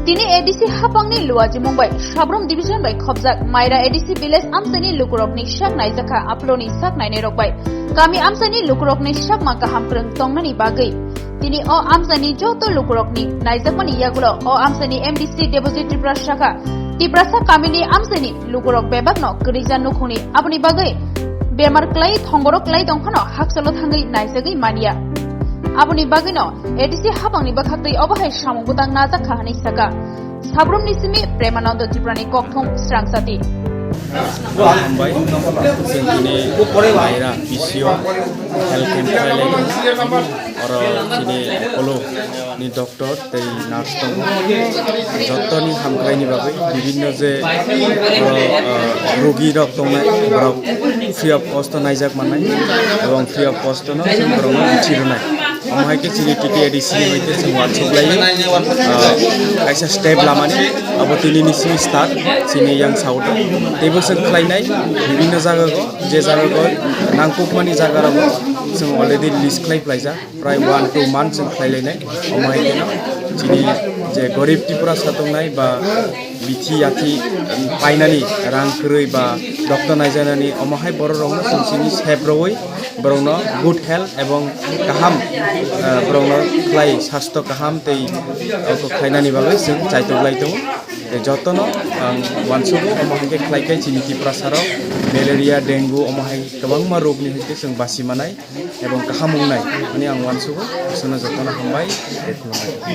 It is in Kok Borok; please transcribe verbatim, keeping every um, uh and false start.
Tini A D C hapangni luajimung bai Sabrum Division bai khopjak Maira A D C village amchaini lukurokni sak naijakha, aphuloni sak nainairok bai kami amchaini lukurokni sakma kaham kwrwng tongnani bagwi. Tini o amchaini joto lukurokni naijakmani yagulo o amchaini M D C Debojit Tripura sakha, Tiprasa kamini amchaini lukurok bebakno kwrwija nukhungni, aboni bagwi bemar klai thongborok klai tongphano hakchalo thangwi naijagwi manya. Aboni bagwino A D C hapangni bwkhaktwi obo hai samung bwtang najak kha hwnwi saka. Sabrumni simi Premanando Tripurani kokthum srang sati. Hambai, chwng tini Maira P C O health camp khlai lai tongo. Oro chini Apollo ni doctor tei nurse tongo. Jottoni hamkraini bagwi bibinno je oro, ah, rogi rok tongnai, borok free of cost o naijak mannai, ebong free of cost o no borokno bithi rwnai. Omo hai khe chini T T A D C ni bai khe chwng uansuk lai, ah, kaisa step lamani, abo tini ni simi start, chini yang south o. Teibo chwng khlainai bibinno jaga o, je jaga o nangkukmani jaga rogo chwng already list khlai phlaijak, prai one two month chwng khlai lainai. Omo hai kheno chini je gorib Tripura sa tongnai ba bithi yathi painani rang kwrwi ba dokto naijanani, omo hai borok rokno chwng chini sep rwui borokno good health ebong kaham, ah, borokno khlai sasto kaham tei oko khlainani bagwi chwng chaitok lai tongo. Tei jotono ang uansugo, omo hai khe khlai khe chini Tiprasa rok malaria, dengue omo hai kwbangma rokni hai khe chwng basi manai ebong kaham wngnai hwnwi ang uansugo. Aswkno jotono hambai tei khulumbai.